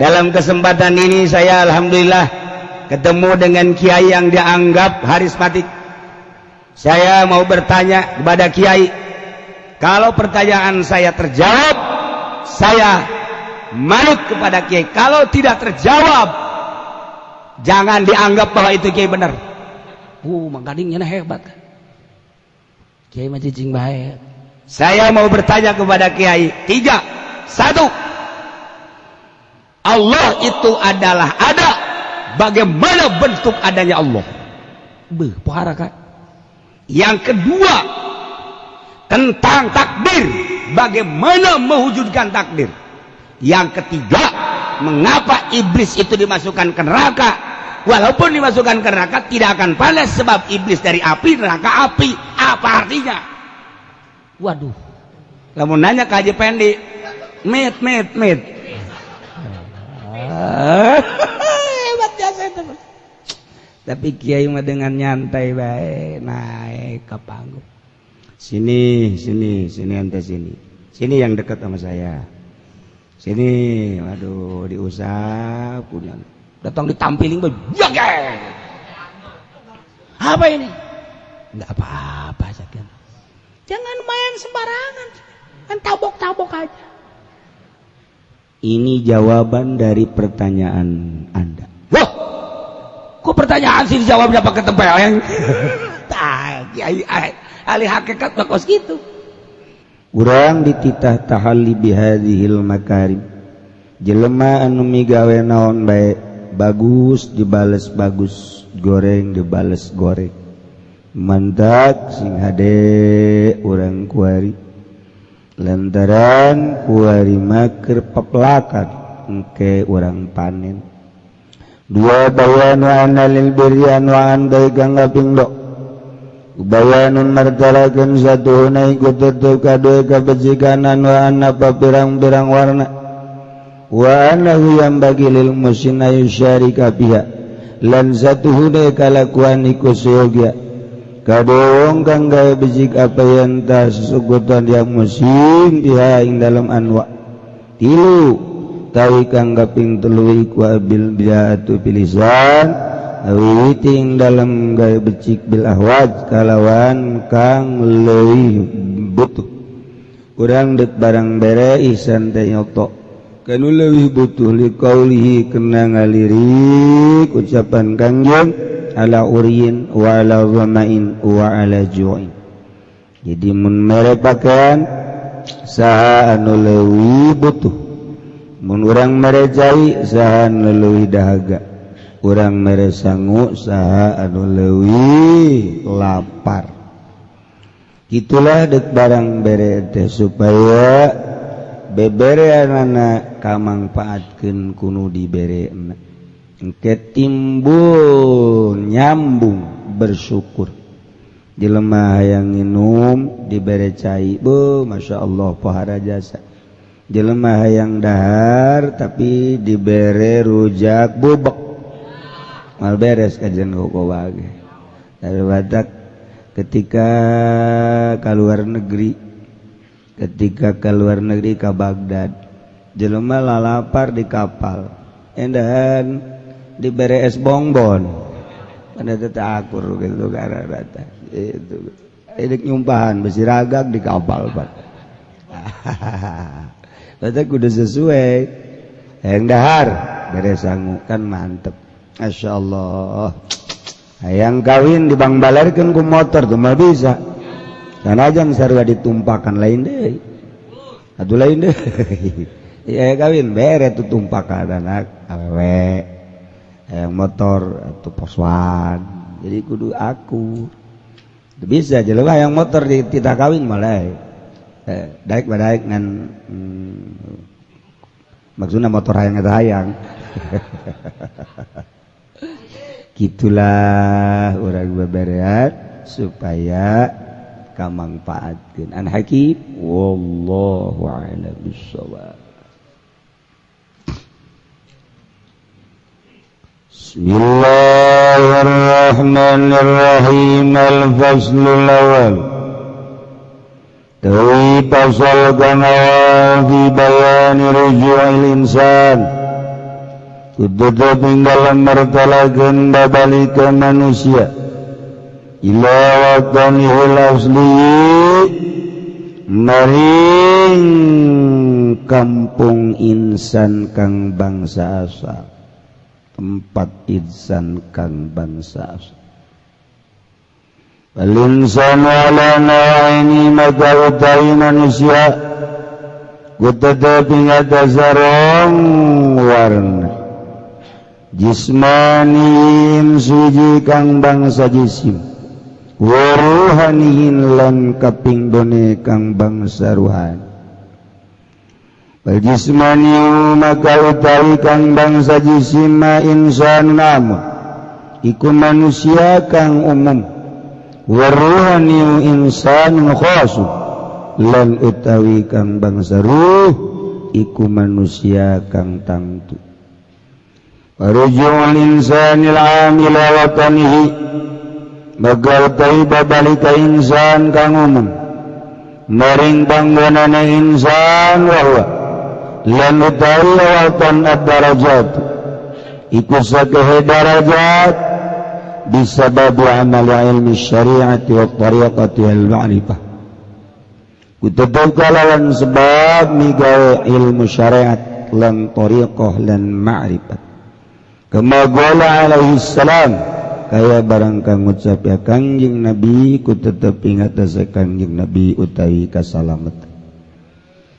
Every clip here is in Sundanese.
Dalam kesempatan ini saya alhamdulillah ketemu dengan kiai yang dianggap harismatik. Saya mau bertanya kepada kiai. Kalau pertanyaan saya terjawab, saya manut kepada kiai. Kalau tidak terjawab, jangan dianggap bahwa itu kiai benar. Mang Gadingnya hebat. Kiai mah cicing bae. Saya mau bertanya kepada kiai. Tiga, satu. Allah itu adalah ada. Bagaimana bentuk adanya Allah? Beuh, pohara kak. Yang kedua, tentang takdir. Bagaimana mewujudkan takdir? Yang ketiga, mengapa iblis itu dimasukkan ke neraka? Walaupun dimasukkan ke neraka tidak akan panas sebab iblis dari api, neraka api. Apa artinya? Waduh. Lamun nanya ke Haji Pendi, mit mit mit. Hebat jasa itu. Tapi kiai mah dengan nyantai baik naik ke panggung. Sini, sini, sini, ente sini. Sini yang dekat sama saya. Sini, waduh, diusap punya. Datang ditampiling, jaga. Apa ini? Enggak apa-apa, sakit. Jangan main sembarangan. Kan tabok-tabok aja. Ini jawaban dari pertanyaan Anda. Wah, kok pertanyaan sih dijawabnya pakai tempeleng? Tah, kiai ahli hakikat mah kos gitu. Urang dititah tahalli bihadzihil makarim. Jelema anu migawe naon bae bagus dibales bagus, goreng dibales goreng. Mantak sing hade urang kuari. Lantaran kuari maker peplakan engke urang panen. Dua, bayanu anna lil birri anwa'an bae kang kaping do. Bayanun martalakeun satuhuna iku tetep kadue kabecikan anwa'an apa pirang-pirang warna. Wa annahu yanbaghi lil muhsin ayyusyarika biha. Lan satuhuna kalakuan iku seyogia kadue wong kang gawe becik apa yang tah sesugutan yang muhsin biha ing dalam anwa. Tilu, tawi kang kaping telu iku abil biatu pilisan awiting dalam gawe becik bil ahwaj kalawan kang leuwih butuh. Urang dek barang bere ihsan teh nyoto kanu leuwih butuh, liqaulihi kena ngalirik ucapan Kangjeng, ala uriyin wa ala dhamain wa ala ju'in. Jadi mun mere pakaian, saha anu leuwih butuh? Mun urang mere cai, saha anu leuwih dahaga? Urang mere sangu, saha anu leuwih lapar? Gitulah dek barang bere teh supaya bebereanana kamangpaatkeun kunu dibere, engke timbul nyambung bersyukur. Jelema hayang nginum dibere cai, bu, Masya Allah, pohara jasa. Jelema hayang dahar tapi dibere rujak bubek, mal beres kajian koko bage. Dari Batak ketika keluar negeri, ketika keluar negeri ke Baghdad, jelema lalapar di kapal, endahan dibere es bongbon, pada tetap akur gitu karena rata itu ini nyumpahan besi ragak di kapal, Pak. Batak udah sesuai yang dahar bere sangu kan mantep, Masya Allah. Hayang kawin dibangbalarkeun ku motor tuh mah bisa sanajan sarua ditumpakan lain deui atuh, lain deui ya. Kawin bere tuh tumpakan anak awewe, hayang motor atau poswan, jadi kudu aku bisa jelema hayang motor di tidak kawin malah daek badaek ngan maksudnya motor hayang eta hayang. Gitulah urang beberean supaya kamangfaatkeun an hakim. Wallahu a'lam bissawab. Bismillahirrahmanirrahim. Al-faslul awal. Tawi pasal kang awal fi bayani ruju'il insan. Kudu ing dalem mertelakeun babalika manusia ila watanihil asli maring kampung insan kang bangsa asal, tempat insan kang bangsa asal. Fal insanu ala nawaini, maka utawi manusia kutetep ing atas rong warna: jismanin, suji kang bangsa jisim, waruhanihin, lan kaping done kang bangsa ruhan. Wal jismani, maka utawi kang bangsa jisim, ma insan namun iku manusia kang umum, waruhani insanun khasu, lan utawi kang bangsa ruh iku manusia kang tangtu. Ruju'ul insanil 'am ila watanihi, maka utawi babalika insan kang umum maring panggonane insan, wa huwa, lan utawi watan, ad-darajat, iku sakehe darajat, bisabab amal ilmi syariati wa tariqati wal ma'rifah, kutetep kalawan sebab migawe ilmu syariat lan tariqah lan ma'rifat. Kama qala alaihi salam, kaya barang kang ngucap ya Kangjeng Nabi, ku tetep ing atas Kangjeng Nabi utawi kasalamet.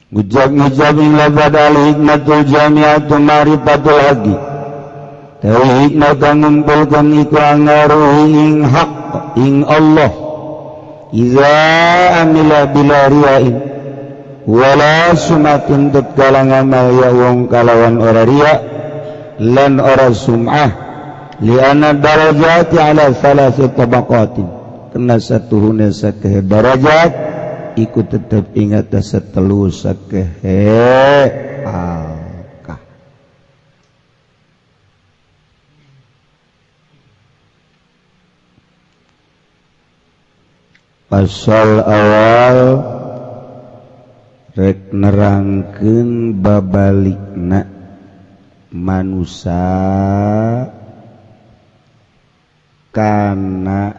Ngucap-ngucap ing lafad al hikmatul jami'atu ma'rifatul haqi. Tawi hikmah kang ngumpulkeun iku angaruhi ing hak ing Allah. Iza amila bila riyain wala sumatin, tatkala ngamal ya wong kalawan ora riya lan ora sum'ah, lianna darajati ala thalathi tabaqatin, kena satuhune sakehe darajat iku tetep ing atas telu sakehe alkah. Pasal awal rek nerangkeun babalikna manusia kana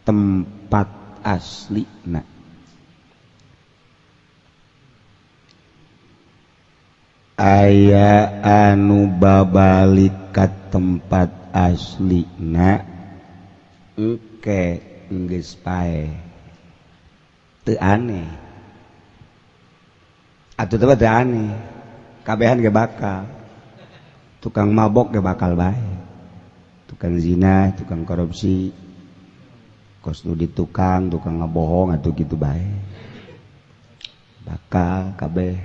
tempat aslina. Aya anu babalik ka tempat aslina engke geus paeh, teu aneh atuh teh, teu aneh, kabehan ge bakal. Tukang mabok ge bakal bae, tukang zina, tukang korupsi, kos nu di tukang tukang ngebohong atau gitu bae bakal kabeh.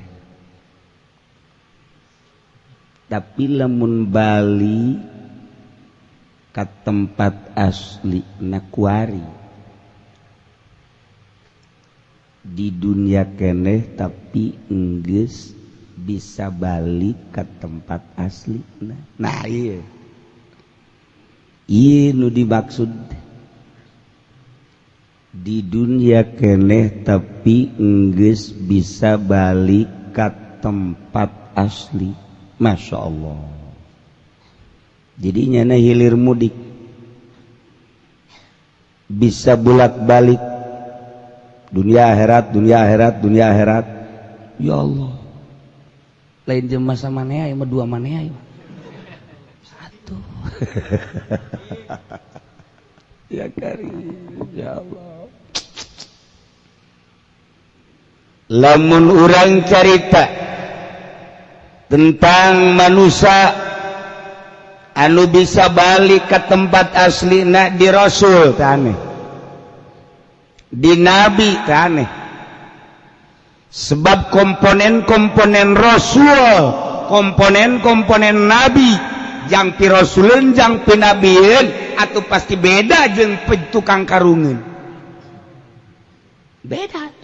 Tapi lamun bali ke tempat asli nakuari di dunia keneh, tapi enggeus bisa balik ke tempat asli. Nah, iya iya nu dimaksud di dunia keneh tapi enggeus bisa balik ke tempat asli. Masya Allah, jadi nyana hilir mudik, bisa bolak-balik dunia akhirat, dunia akhirat, dunia akhirat. Ya Allah, lain jelema samanea ya mah, dua manea ya satu. Ya karim, ya Allah. Lamun urang carita tentang manusia anu bisa balik ke tempat asli nak di Rasul teh aneh, di Nabi teh aneh, sebab komponen-komponen Rasul, komponen-komponen Nabi, jang pi Rasulun, jang pi Nabiin atau pasti beda jeung tukang karungan, beda.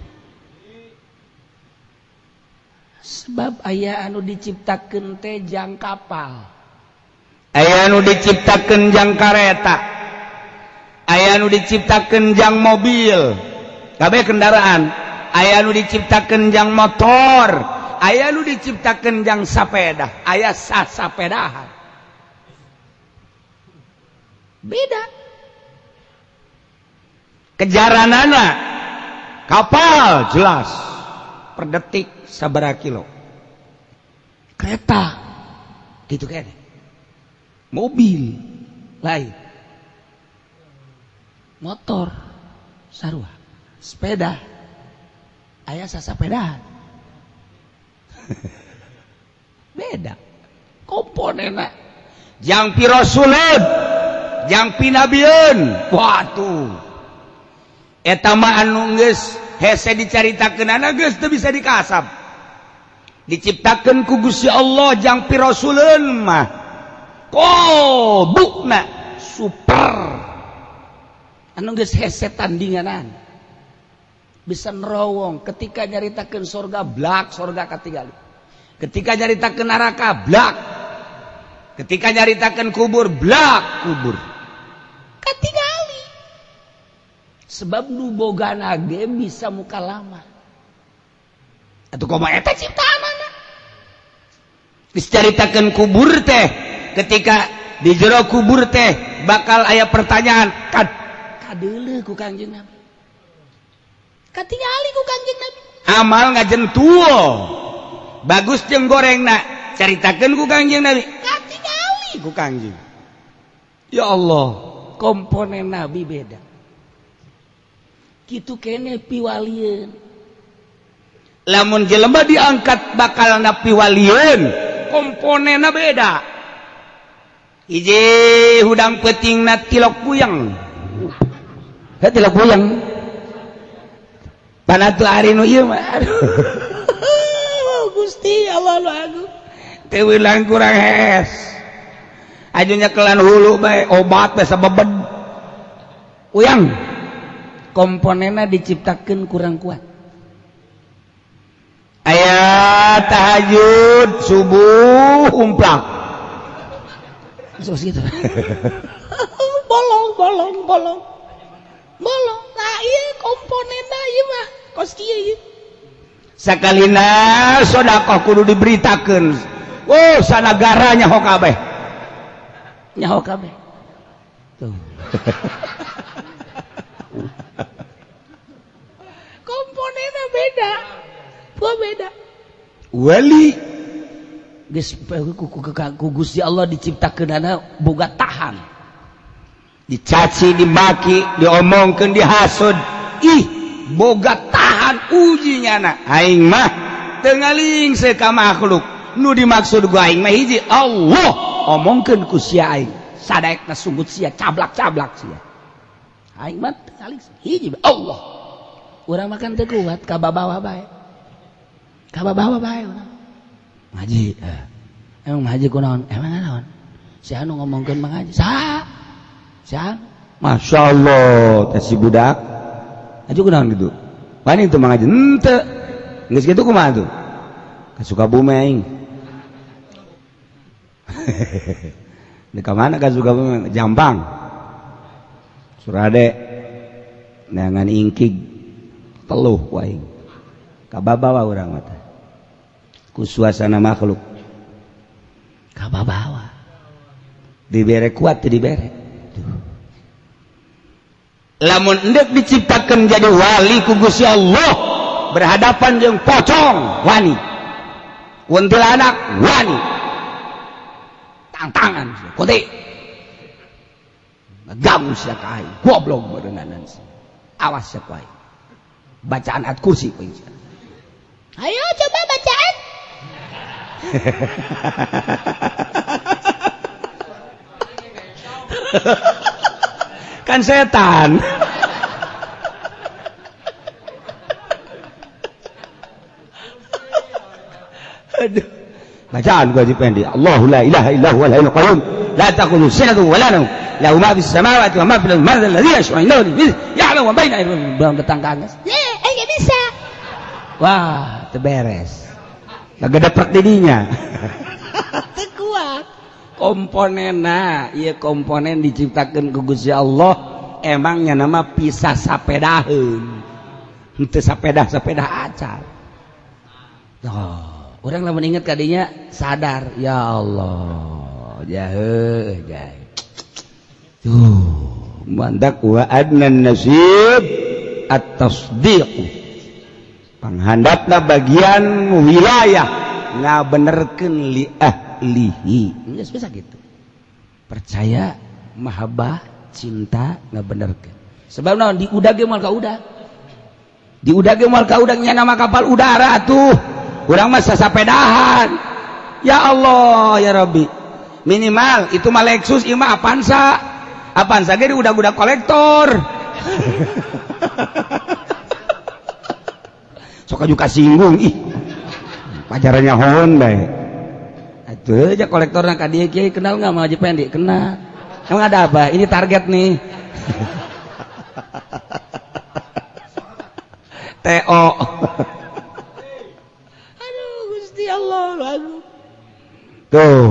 Sebab aya anu diciptakeun teh jang kapal, aya anu diciptakeun jang kareta, aya anu diciptakeun jang mobil, kabeh kendaraan, aya anu diciptakeun jang motor. Aya nu diciptakeun jang sapeda, aya sasapedahan. Beda. Kejaranana kapal jelas per detik sabaraha kilo. Kereta gitu kan. Mobil lain. Motor sarua. Sepeda aya sasapedahan. Beda komponenna. Jang pirasuleun, jang pinabieun. Waduh, eta mah anu geus hese dicaritakeunana geus teu bisa dikasab. Diciptakeun ku Gusti Allah jang pirasuleun mah kobukna super anu geus hese tandinganan, bisa nerowong. Ketika nyaritakeun sorga, blak sorga katingali. Ketika nyaritakeun neraka, blak. Ketika nyaritakeun kubur, blak kubur katingali. Sebab nu bogana ge bisa muka lama atuh, komo eta ciptaanana. Dicaritakeun kubur teh, ketika di jero kubur teh bakal aya pertanyaan, kad kadeuleu ku Kangjeng Nabi, katingali ku Kangjeng Nabi. Amal ngajentuo bagus jeung gorengna, caritakeun ku Kangjeng Nabi, katingali ku Kangjeng. Ya Allah, komponen Nabi beda. Kitu kene piwalieun. Lamun jelema diangkat bakal na piwalieun, komponenna beda. Hiji hudang peutingna tilok puyeng. Heh, tilok puyeng. Panatu ari nu ieu mah. Aduh. Gusti Allah nu agung. Teu wilang kurang hees. Aju nyekelan hulu bae obat bae sabebed. Uyang. Komponenna diciptakeun kurang kuat. Aya tahajud subuh umplak. Terus gitu. Bolong, bolong, bolong. Bolong. Nah, iya komponenna ieu mah kos kieu ieu. Sakalina sedekah kudu diberitakeun. Oh, sanagara nyaho kabeh. Nyaho kabeh. Tuh. Komponenna beda. Gua beda. Wali geus ku Gusti Allah diciptakeunana boga tahan. Dicaci, dimaki, diomongkeun, dihasud. Ih, boga tahan uji nyana. Aing mah teu ngalingse ka makhluk. Nu dimaksud gua aing mah hiji Allah, omongkeun ku sia aing. Sadaekna sunggut sia, cablak-cablak sia. Aing mah teu ngalingse hiji Allah. Urang makan teu kuat ka babawa bae. Ka babawa bae urang. Ngaji, emang ngaji kunaon? Emang naon? Si anu ngomongkeun mangaji. Saha? Si anu. Masya Allah, teh si budak. Aju kunaon gitu? Wani teu mangaji? Henteu. Geus kitu kumaha tuh? Ka Sukabumi aing. Di ka mana ka Sukabumi? Jampang. Surade. Neangan ingkig. Teluh ku aing. Kababawa urang mah teh. Ku suasana makhluk. Kababawa. Dibere kuat teu dibere. Tuh. Lamun endek diciptakan jadi wali ku Gusti Allah, berhadapan jeung pocong wani, kuntilanak wani, tantangan sia kote ngaganggu sia ka aing, goblok beureunanan sia, awas sia ku aing bacaan ayat kursi ku aing sia. Ayo coba bacaan. Kan setan. Aduh. Bacaan gua Haji Pendi. Allahu la ilaha illa huwal hayyul qayyum. La ta'khudhuhu sinatun wa la nawm. Lahu ma fis samawati wa ma fil ardi. Man dzal ladzi yashfa'u 'indahu illa ya'lamu ma baina aydihim. Belum datang ka geus. Ye, enggak bisa. Wah, teu beres. Ngagedepek didinya. Teu kuat. Komponenna, ieu komponen diciptakeun ku Gusti Allah, emangnya nama pisah sapedaheun. Henteu sapedah-sapedah acan. Oh. Urang lamun inget kadinya sadar, ya Allah, jahe jahe. Tuh, mantak wa adnan nasib at-tasdiq. Panghandapna bagian wilayah ngabenerkeun li ahlihi. Geus bisa gitu. Percaya, mahabbah, cinta ngabenerkeun. Sebab naon di udag ge moal ka udag. Di udag ge moal ka udag nya nama kapal udara tuh. Urang mah sasapedahan. Ya Allah, ya Rabbi. Minimal itu mah Lexus, ieu mah Avanza. Avanza ge di udag-udag kolektor. Sok aju kasinggung ih. Pajarannya hoon bae. Atuh aja kolektorna ka dieu, kiai kenal nggak sama Haji Pendi? Kenal. Emang ada apa? Ini target nih. TO. Aduh Gusti Allah, aduh. Tuh.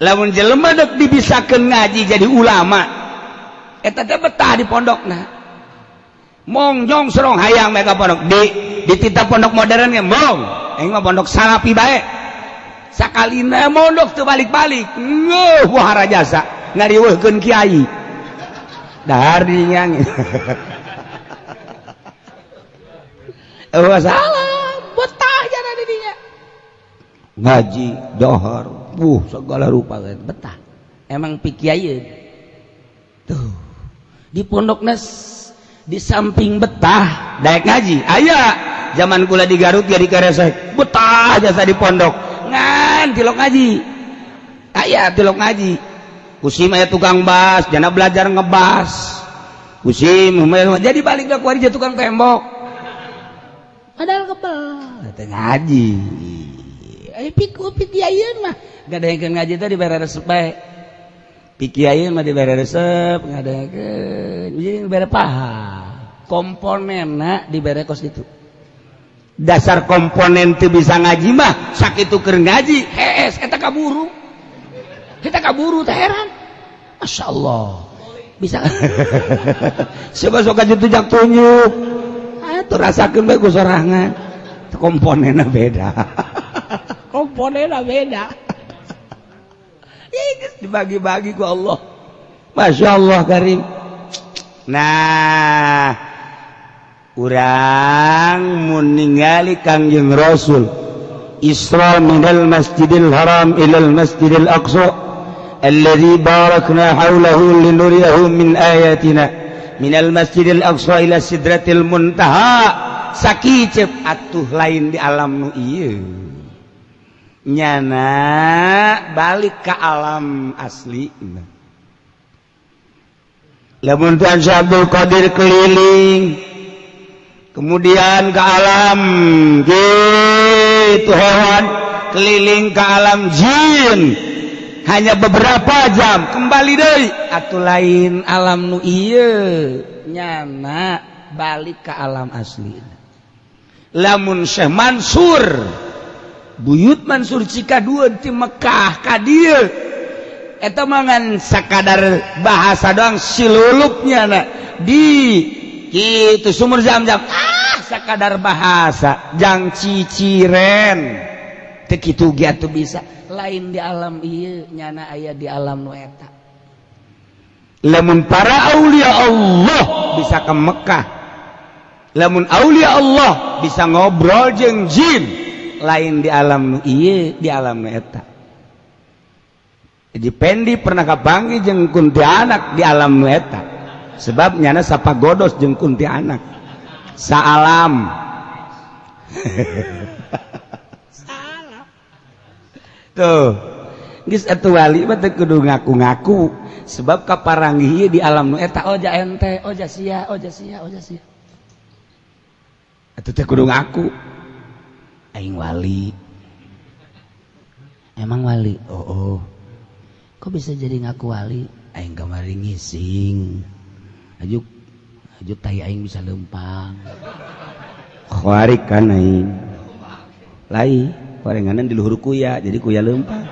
Lamun jelema dek dibisakeun ngaji jadi ulama, eta teh betah di pondokna. Mongjong serong hayang mega pondok di dititah pondok modern ge mong. Aing mah pondok salafi bae. Sakalina mondok teu balik-balik. Ngeuh wahara jasa ngariweuhkeun kiai. Dahar dinyang. Oh salah, betah jana di dinya. Ngaji, dohor, segala rupa betah. Emang pikiayeun. Tuh. Di pondokna di samping betah daek ngaji. Aya zaman kula di Garut ya di Karesek, betah jasa di pondok. Ngan tilok ngaji. Aya tilok ngaji. Kusim aya tukang bas, jana belajar ngebas. Kusim jadi balik ke kuari tukang tembok. Padahal kebel teh ngaji. Ai pikiayeun mah ngadaekeun ngaji teh dibere resep bae. Pikiayeun mah dibere resep ngadaekeun. Jadi dibere paham. Komponenna dibere kos kitu. Dasar komponen teu bisa ngaji mah sakitu keur ngaji hees eta kaburu. Kita kaburu teh heran. Masya Allah. Bisa. Siapa sok aja tujak tunjuk. Atuh rasakeun bae ku sorangan. Komponenna beda. Komponenna beda. Ih, dibagi-bagi ku Allah. Masya Allah karim. Nah, urang mun ningali Kangjeng Rasul Isra minal Masjidil Haram ilal Masjidil Aqsa alladzi barakna haulahu linuriyahu min ayatina minal Masjidil Aqsa ila Sidratil Muntaha. Sakicep atuh lain di alam nu ieu. Nyana balik ke alam asli. Lamun Tuhan Syekh Abdul Qadir keliling kemudian ke alam gitu hewan, keliling ke alam jin hanya beberapa jam kembali deui atuh lain alam nu ieu. Nyana balik ke alam asli. Lamun Syekh Mansur Buyut Mansur Cikaduen ti Mekah ka dieu eta mah ngan sakadar bahasa doang silulupnya na di kitu sumur Zam-Zam sakadar bahasa jang ciciren teu kitu ge atuh bisa lain di alam ieu nyana aya di alam nu eta. Lamun para aulia Allah bisa ke Mekah, lamun aulia Allah bisa ngobrol jeung jin, lain di alam nu ieu, di alam nu eta. Jadi Pendi pernah kapanggih jeung kuntianak di alam nu eta. Sebab nyana sapagodos jeung kuntianak. Saalam. Salam. Tuh. Geus atuh wali mah teu kudu ngaku-ngaku sebab kaparanggih di alam nu eta oja ente, oja sia, oja sia, oja sia. Atuh teu kudu ngaku. Aing wali. Emang wali? Oh, oh. Kok bisa jadi ngaku wali? Aing kamari ngising. Ajuk ajuk tai aing bisa lempang. Khawarik kan aing. Lai, korenganan di luhur kuya, jadi kuya lempang.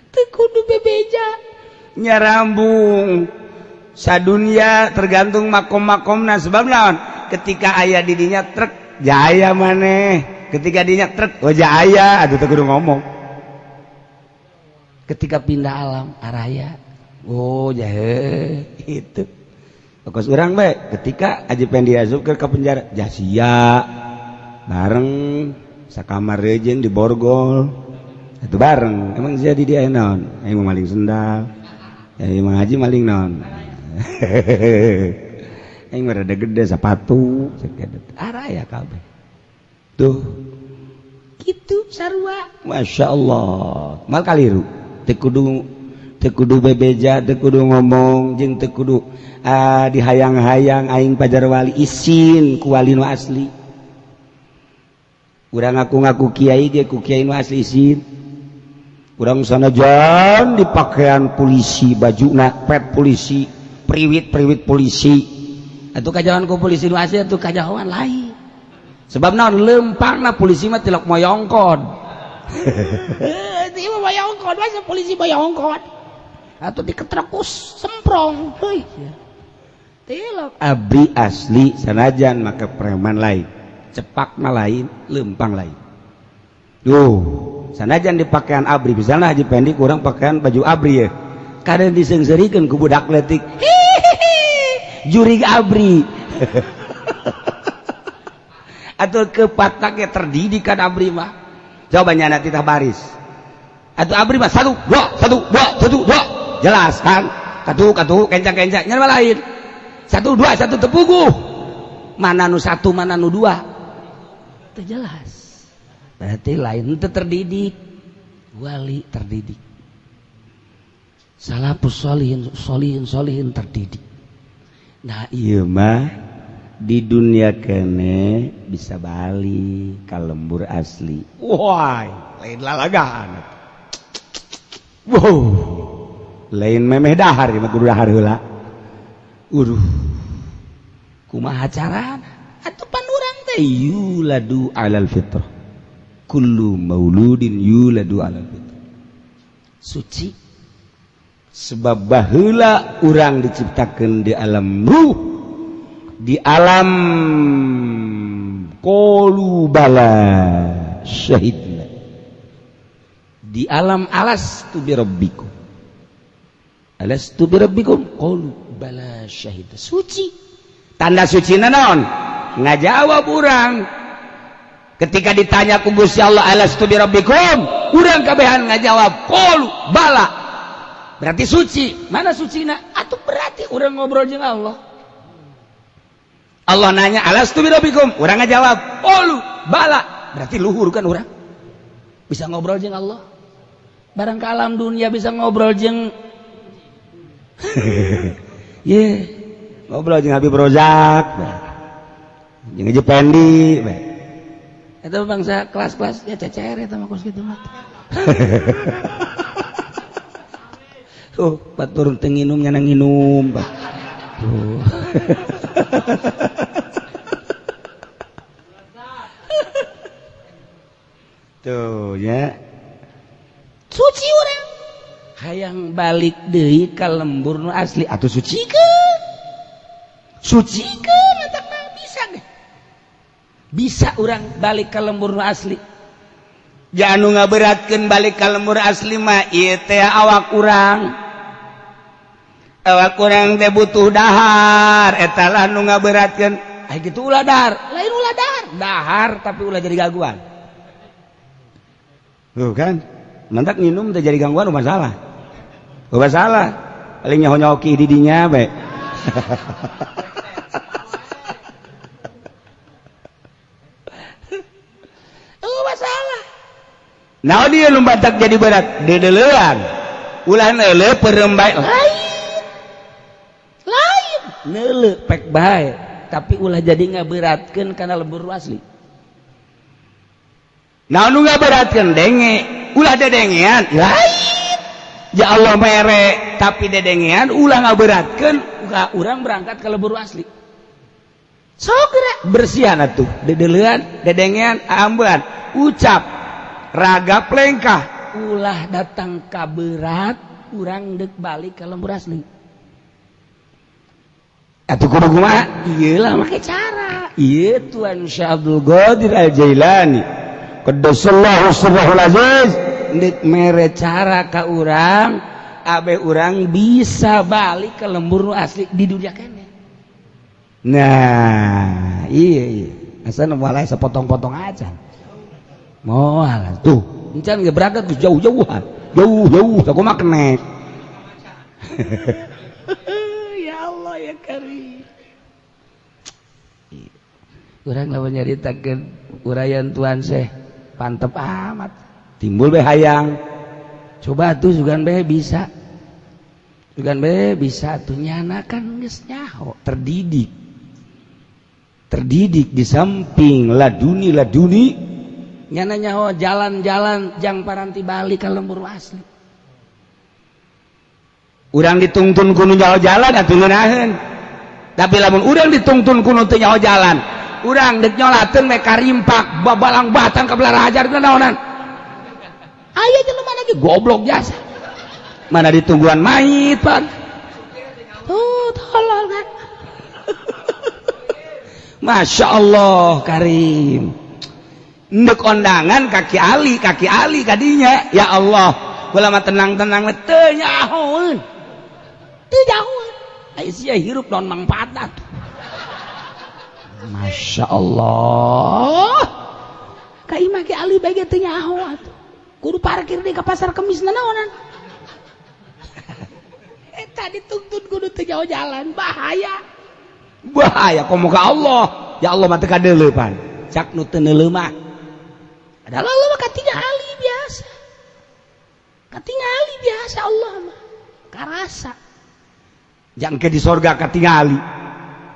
Teu kudu bebeja. Nyarambung. Sadunya tergantung makom-makomna sebab naon? Ketika aya di dinya truk jaya maneh, ketika dinya truk oh jaya, aduh teu kudu ngomong. Ketika pindah alam araya, oh jahe itu. Kos urang bae ketika Haji Pendi asup ke penjara jasia bareng sakamar jeung di borgol itu bareng. Emang jadi dia naon? Aing maling sendal, aing mah haji maling naon? Aing mah rada gede sepatu araya kabeh tuh. Gitu sarua. Masya Allah, mal kaliru, teu kudu, teu kudu bebeja, teu kudu ngomong, jeung teu kudu dihayang-hayang aing pajar wali, isin ku wali nu asli. Urang ngaku-ngaku kiai ge ku kiai nu asli isin. Urang sanajan dipakaian polisi, bajuna pet polisi, priwit-priwit polisi, atuh kajawan ku polisi nu asli atuh kajawan lain. Sebab naon? Lempangna polisi mah tilok moyongkon. Ieu mah moyongkon, masa polisi moyongkon atau diketrekus semprong, heuy tilok. Abri asli sanajan maka preman lain, cepakna lain, lempang lain. Tuh sanajan di pakaian abri, misalnya Haji Pendi kurang pakaian baju abri ya, kadang disengserikeun ku budak letik, jurig abri atau kepataknya terdidik kan. Abri mah coba nyana titah baris atau abri mah satu dua, satu dua, satu dua, jelas kan, katu katu kencang kencang. Nyana lain, satu dua satu tepuguh, mana nu satu, mana nu dua, itu jelas. Berarti lain itu terdidik. Wali terdidik, salafus solihin, solihin, solihin terdidik. Nah, iya mah di dunia kene bisa balik ka lembur asli. Wah, lain lalagan. Wow, lain memeh dahar mah, kudu dahar heula. Uduh, kumaha carana atuh pan urang teh? Yuladu alal fitrah, kullu mauludin yuladu alal fitrah. Suci. Sebab baheula urang diciptakeun di alam ruh, di alam qalu bala syahidna, di alam alastu birabbikum, alastu birabbikum, qalu bala syahid. Suci. Tanda suci naon? Ngajawab urang ketika ditanya ku Gusti Allah, alastu birabbikum, urang kabehan ngajawab qalu bala, berarti suci. Mana sucina atuh? Berarti urang ngobrol jeung Allah. Allah nanya alastu birabbikum, urang ngajawab qalu bala, berarti luhur kan urang bisa ngobrol jeung Allah. Barang ke alam dunia bisa ngobrol jeung Ye, ngobrol jeung Habib Rozak, jeung Haji Pendi. Itu bangsa kelas-kelas ya, CCR eta mah, kos kitu mah. Oh, batur teu nginum, nyana nginum, Pak. Tuh. Tuh ya. Suci urang. Hayang balik deui ka lembur nu asli atuh sucikeun. Sucikeun eta mah bisa ge. Bisa urang balik ka lembur nu asli. Ja anu ngaberatkeun balik ka lembur asli mah ieu teh awak urang. Awak urang teh butuh dahar, eta lah nu ngaberatkeun. Ai kitu ulah dahar, lain ulah dahar. Dahar tapi ulah jadi gangguan. Tuh kan? Mantak minum teh jadi gangguan masalah. Masalah. Paling nyaho-nyoki di dinya bae. Oh, masalah. Nah, dia nu batak jadi berat, dedeleuan. Ulah neuleuh peureum bae. Lain. Lain. Neuleuh pek bae, tapi ulah jadi ngaberatkeun kana lembur asli. Nah, nu ngaberatkeun denge, ulah dedengean. Lain. Ya Allah mere, tapi dedengean ulah ngaberatkeun ka urang berangkat ke lembur asli. Sok geura bersihan atuh, dedeleuan, dedengean, ambean, ucap raga plengkah, ulah datang ka berat urang deuk balik ka lembur asli. Atuh kudu kumaha? Ieu lah make cara. Ieu Tuan Syekh Abdul Qadir Al-Jailani qaddasallahu sirrahul aziz ndek mere cara ka urang abe urang bisa balik ke lembur nu asli di dunia kene. Nah, iya iya. Asal walai sepotong-potong aja. Moal tuh, encan ge berangkat jauh-jauhan. Jauh-jauh, aku mah kenek. Ya Allah ya Karim. Urang lamun nyaritakeun uraian Tuan Syekh pantep amat. Timbul be hayang. Coba tuh sugan be bisa. Sugan be bisa tuh nyana kan geus nyaho, terdidik. Terdidik di samping laduni laduni nyana nyaho jalan-jalan jang paranti balik ka lembur asli. Urang ditungtun kudu nyaho jalan atuh ngeunaheun. Tapi lamun urang ditungtun kudu teu nyaho jalan, urang deuk nyolateun we karimpak babalang batang ka belara hajar teu naonan. Aya jelema lagi goblok jasa. Mana ditungguan mayit pan. Tuh tolol kan. Masya Allah Karim. Ndek kondangan kaki Ali, kaki Ali kadinya. Ya Allah, kula mah tenang-tenang teu nyahoeun. Teu nyahoeun. Ai sia hirup naon mangfaatna tuh. Masya Allah. Ka imah ki Ali bae ge teu nyaho atuh. Kudu parkir di ka pasar Kemis naonan. Eta dituntun kudu teu nyaho jalan, bahaya. Bahaya komo ka Allah. Ya Allah mah teu kadeuleupan. Cak nu teu neuleuh mah. Padahal Allah mah katingali biasa. Katingali biasa Allah mah. Karasa. Jangke di sorga katingali.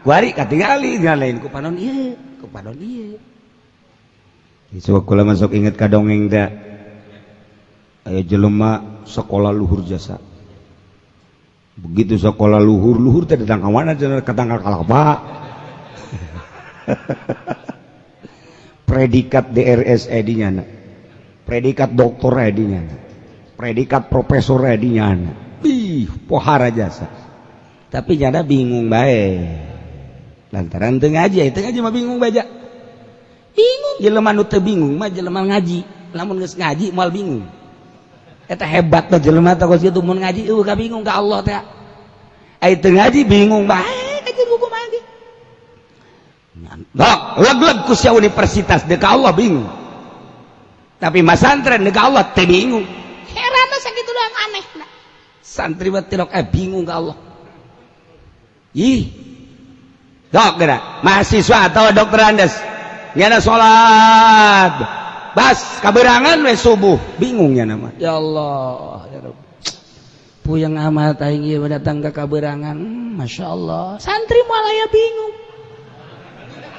Kuari katingali lain ku panon ieu, ku panon ieu. Coba kula masuk inget ka dongeng da. Aya jelema sekolah luhur jasa. Begitu sekolah luhur, luhur teh datang ka mana ka tangkal kalapa. Predikat DRS di nyana. Predikat doktor di nyana. Predikat profesor di nyana. Ih, pohara jasa. Tapi nyana bingung bae. Lantaran teu ngaji, teu ngaji mah bingung bae. Bingung jelema nu teu bingung mah jelema ngaji. Lamun geus ngaji moal bingung. Eta hebat teh jelema teh kos kitu mun ngaji eueuh ka bingung ka Allah teh. Ai teu ngaji bingung bae kajeun hukum ge. Dok, leg-leg ku sia universitas deuk ka Allah bingung. Tapi masantren deuk ka Allah teu bingung. Heran sakitu doang aneh. Santri mah tilok bingung ka Allah. Ih. Dok geura, mahasiswa atau dokter andes. Nyana salat. Bas kaberangan we subuh, bingung nya nama. Ya Allah, ya Rabb. Puyeng amat aing ieu datang ke kaberangan. Masya Allah. Santri moal aya bingung.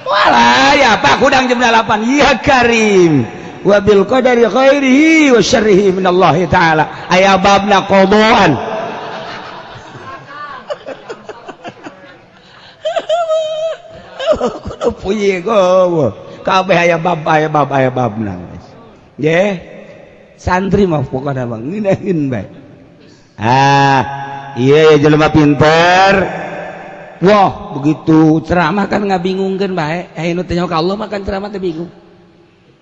Moal aya Pak hudang jam 8. Ya Karim. Wa bil qadari khairihi wa syarrihi minallahi ta'ala. Aya babna qadaan. Kudu puyeng gowo. Kabeh aya bab aya bab aya babna geus. Nggih. Santri mah pokona mah ngeunaheun bae. Ah, iya ya jelema pinter. Wah, begitu ceramah kan ngabingungkeun bae. Eh nu teu nyaho ka Allah mah kan ceramah teh bingung.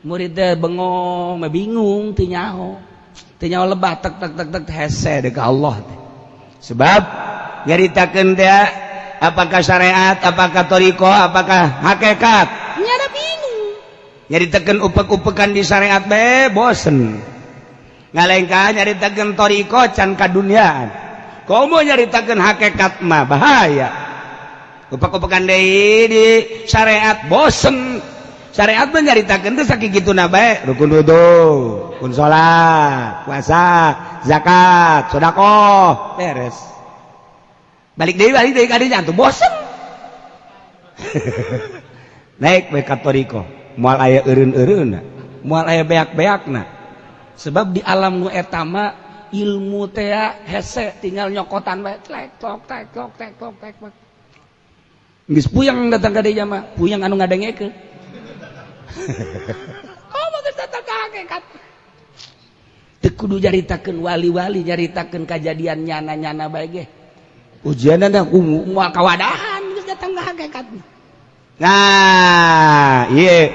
Murid teh bengong, mah bingung teu nyaho. Teu nyaho lebah tek tek tek tek hese deuk ka Allah teh. Sebab nyaritakeun teh apakah syariat, apakah thariqah, apakah hakikat. Nyana bingung. Nyaritakeun upek-upekan di syariat bae bosen. Ngalengkah nyaritakeun thariqah can kadunyaan. Komo nyaritakeun hakikat mah bahaya. Upek-upekan deui di syariat bosen. Syariat mah nyaritakeun teh sakituna bae, rukun wudu, rukun salat, puasa, zakat, sedekah, beres. Balik deui ka dinya atuh bosen. Naik we ka thariqah, moal aya eureun-eureunna, moal aya beak-beakna. Sebab di alam nu eta mah ilmu teh hese tinggal nyokotan bae tlek tlok tek tlok tek tlok tek. Geus puyeng datang ka dinya mah, puyeng anu ngadengekeun. Komo geus datang ka hakikat. Teu kudu nyaritakeun wali-wali, nyaritakeun kajadian nyana-nyana bae ge. Ujianna moal kawadahan geus Datang ke hakikatnya. Nah, iya.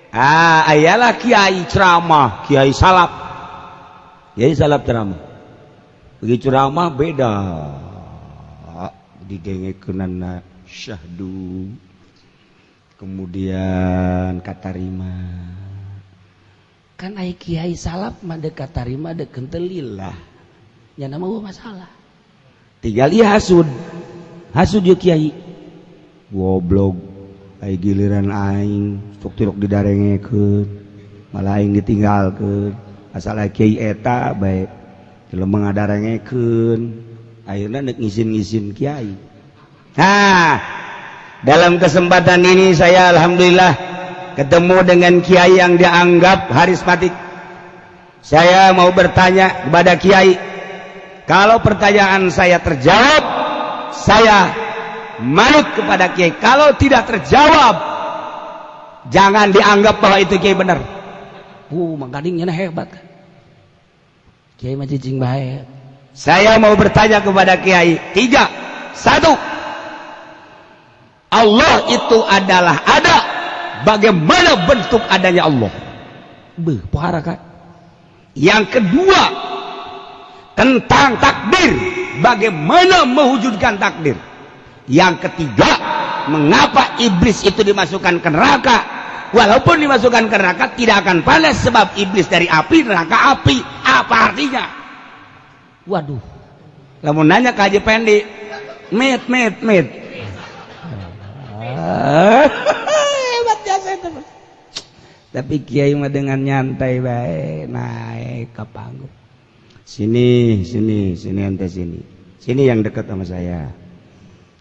Ah, ayalah kiai ceramah, kiai salaf. Kiai salaf ceramah. Begitu ceramah beda. Didengekeunana syahdu. Kemudian katarima. Kan ai kiai salaf mah deuk katarima, deuk henteu, lillah. Nya nama masalah. Tinggal ieu hasud. Hasud ieu kiai. Goblok. Ai giliran aing sok tirok didarengekeun. Malah aing ditinggalkeun. Asal ai kiai eta bae jelema ngadarengekeun. Ayeuna deuk ngisin-ngisin kiai. Nah, dalam kesempatan ini saya alhamdulillah ketemu dengan kiai yang dianggap harismatik. Saya mau bertanya kepada kiai. Kalau pertanyaan saya terjawab, saya manut kepada kiai. Kalau tidak terjawab, jangan dianggap bahwa itu kiai benar. Mang Gading nya hebat kan. Kiai mah cicing bae. Saya mau bertanya kepada kiai. Tiga. Satu. Allah itu adalah ada. Bagaimana bentuk adanya Allah? Beuh, pohara kan. Yang kedua, tentang takdir. Bagaimana mewujudkan takdir? Yang ketiga, mengapa iblis itu dimasukkan ke neraka? Walaupun dimasukkan ke neraka tidak akan panas sebab iblis dari api, neraka api. Apa artinya? Waduh. Lamun nanya ke Haji Pendi, mit mit mit. Hebat jasa itu. Tapi kiai mah dengan nyantai baik naik ke panggung. Sini, sini, sini, ente sini. Sini yang dekat sama saya.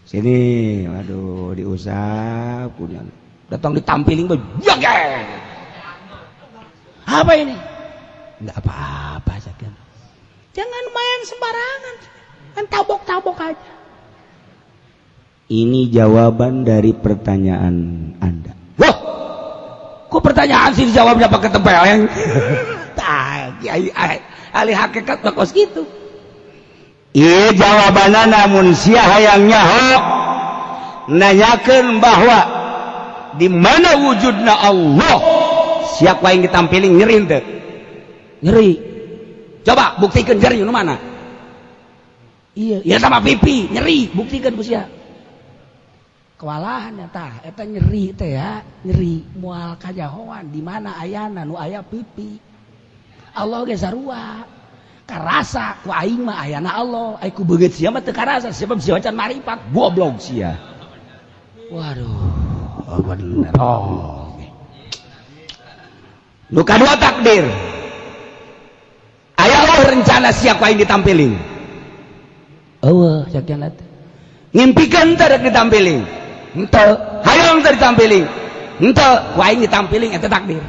Sini, waduh, diusap punya. Datang ditampiling jaga. Apa ini? Enggak apa-apa sakit. Jangan main sembarangan. Kan tabok-tabok aja. Ini jawaban dari pertanyaan Anda. Wah, kok pertanyaan sih dijawabnya pakai tempeleng? Tah, kiai ahli hakikat mah kos gitu. Iya, jawabannya, namun sia hayang nyaho nanyakeun bahwa di mana wujudna Allah, siapa yang ditampiling nyeri teu? Nyeri. Coba buktikan nyeri nu mana? Iya, ya sama pipi nyeri, buktikan ku sia. Kewalahan ya tah, eta nyeri teh ya, nyeri moal kajahoan di mana ayana nu aya pipi. Allah ge sarua. Karasa ku aing mah ayana Allah, ai ku beungeut sia mah teu karasa sebab sia can maripat. Goblok sia. Waduh, oh, bener. Oh. Nu kadua, takdir. Aya Allah rencana siapa yang ditampiling? Eueuh, sakian teh. Ngimpikan teu rek ditampiling? Henteu. Hayang teu ditampiling? Henteu. Ku aing ditampiling, eta takdir.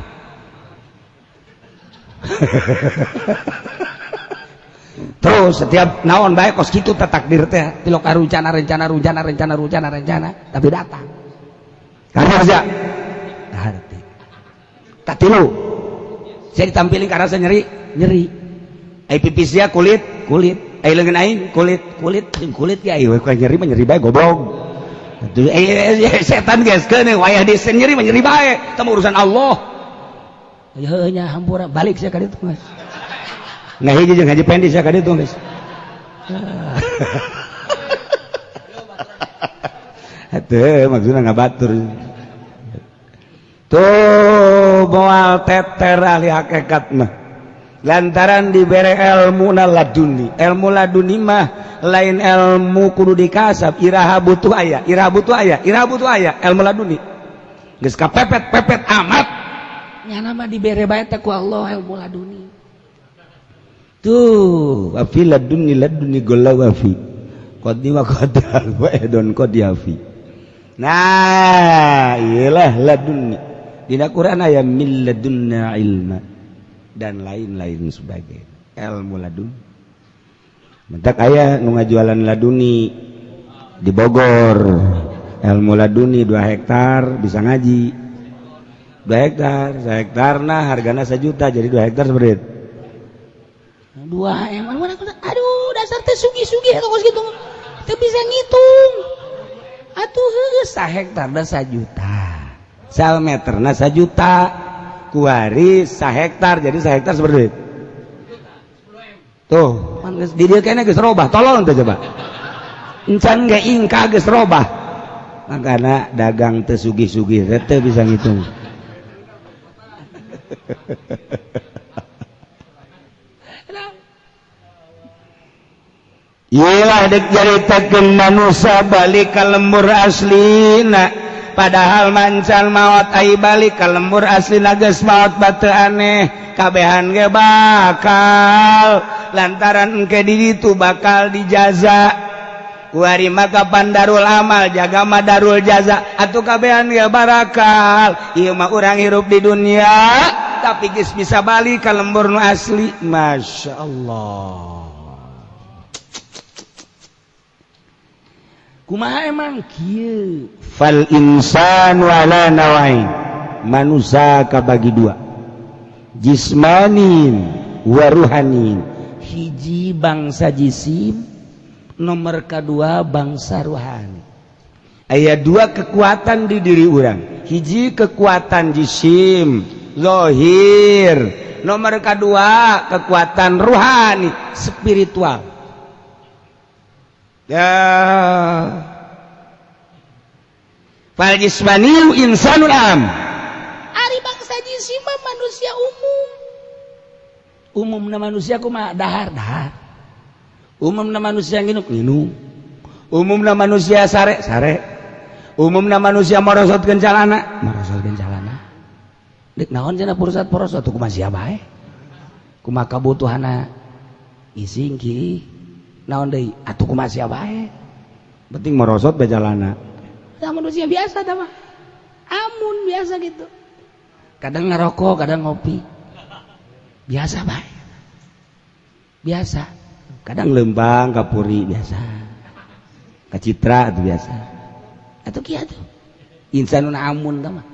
Terus setiap naon bae kos kitu teh takdir teh, Tilok rencana, rencana, rencana, rencana, rencana, rencana, tapi datang. Karena aja. Ngerti. Katilu. Saya ditampiling karena saya nyeri, nyeri. Ai pipi sia kulit, kulit. Ai leungeun aing kulit, kulit, jeung kulit ya ieu nyeri mah nyeri bae, goblok. Atuh setan geus keun wayah di nyeri mah nyeri bae, eta mah urusan Allah. Ya heuh nya, hampura, balik sia ka ditu geus. Nah, hiji jeung Haji Pendi sia ka ditu geus. Atuh maksudna ngabatur. Tuh moal teter ahli hakikat mah. Lantaran dibere ilmu laduni. Ilmu laduni mah lain ilmu kudu dikasab, iraha butuh aya, iraha butuh aya, iraha butuh aya, ilmu laduni. Geus kapepet-pepet amat. Nyana mah dibere bae teh ku Allah ilmu laduni. Tuh, wa fi laduni laduni gola wa fi. Qad wa qad wa edon qad yafi. Nah, iyalah laduni. Dina Quran aya min ladunna ilma dan lain-lain sebagainya. Ilmu laduni. Mentak aya nu ngajualan laduni di Bogor. Ilmu laduni 2 hektar bisa ngaji. 2 hektar, sehektar nah hargana 1 juta, jadi 2 hektar seberit. 2 M, aduh, dasar teh sugi-sugi eta kos kitu. Teu bisa ngitung. Atuh heueuh, sahektar da sajuta, sameterna sajuta, kuari sahektar jadi sahektar seperti tuh. Pan geus di dieu kene geus robah, tolong teh coba encan ge ingka geus robah. Makana dagang teu sugih-sugih teh bisa ngitung. Iyalah dek caritakeun manusia balik ka lembur aslina, padahal mancan maot. Ai balik ka lembur aslina geus maot batu aneh, kabehan ge bakal lantaran engke di ditu bakal dijaza. Kuari maka pandarul amal jaga madarul jaza atuh kabehan ge barakal. Ieu mah urang hirup di dunia tapi geus bisa balik ka lembur nu asli. Masya Allah. Kumaha emang kieu? Fal insanu ala nawain, manusia kabagi dua, jismanin wa ruhanin. Hiji bangsa jisim, nomor kedua bangsa ruhani. Aya dua kekuatan di diri urang, hiji kekuatan jisim zahir, nomor kedua kekuatan ruhani spiritual. Ya fal jismaniyu insanul am. Ari bangsa jisim mah manusia umum. Umumna manusia kumaha? Dahar dahar. Umumna manusia nginum nginum. Umumna manusia sare sare. Umumna manusia morosotkeun calana morosotkeun calana. Dek naon cenah purusat-porosot tuh kumaha sia bae. Kumaha kabutuhanna ising ki naon deui atuh kumaha sia bae. Penting merosot bejalana. Nah, manusia biasa tah mah. Amun biasa gitu. Kadang ngerokok, kadang ngopi. Biasa bae. Biasa. Kadang lembang kapuri biasa. Kacitra itu biasa. Atuh kieu tuh. Insanun amun tah mah.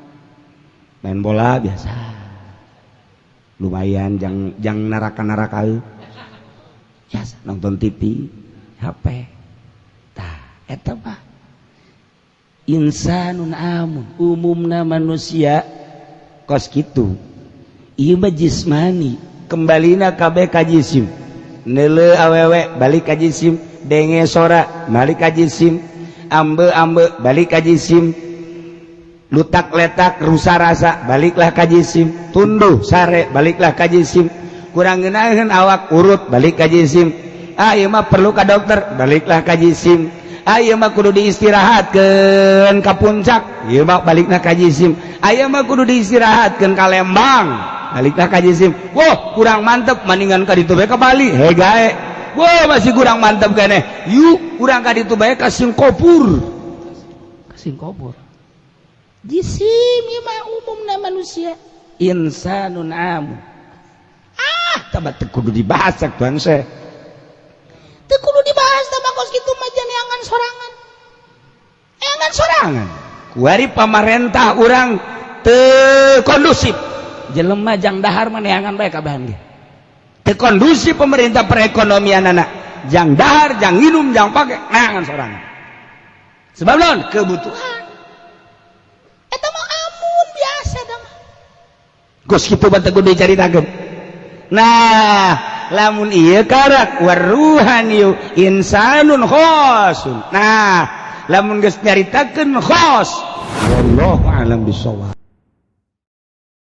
Main bola biasa. Lumayan jang jang naraka-naraka. Biasa. Nonton TV, HP. Tah, eta mah insanun amun, umumna manusia kos kitu. Ieu mah jismani, kembalina kabeh ka jisim. Neuleuh awewe balik ka jisim, denge sora balik ka jisim, ambe-ambe balik ka jisim, lutak letak rusa rasa baliklah ka jisim, tunduh sare baliklah ka jisim, kurang ngeunaheun awak urut balik ka jisim. Ah ieu mah perlu ka dokter baliklah ka jisim. Ah ieu mah kudu diistirahatkeun ka puncak, ieu mah balikna ka jisim. Ah ieu mah kudu diistirahatkeun ka Lembang, baliklah ka jisim. Wah kurang mantep maningan ka ditu bae ka Bali hegae. Wah masih kurang mantep keneh, yuk urang ka ditu bae ka Singapura. Ka Singapura. Jisim ieu mah umumna manusia insanun amun. Ah tabat teu kudu dibahas tuan saya. Teu kudu dibahas tah kos kitu mah janeangan sorangan. Eangan sorangan. Kuari pamarentah urang teu kondusif. Jelema jang dahar mah neangan bae kabehan ge. Teu kondusif pemerintah perekonomian anak. Jang dahar, jang minum, jang pake neangan sorangan. Sebab naon? Kebutuhan. Eta mah amun biasa tah mah. Kos kitu mah teu kudu dicaritakeun. Nah, lamun ieu karak waruhaniyu insanun khosun. Nah, lamun geus nyaritakeun khos, wallahu alam bisawab.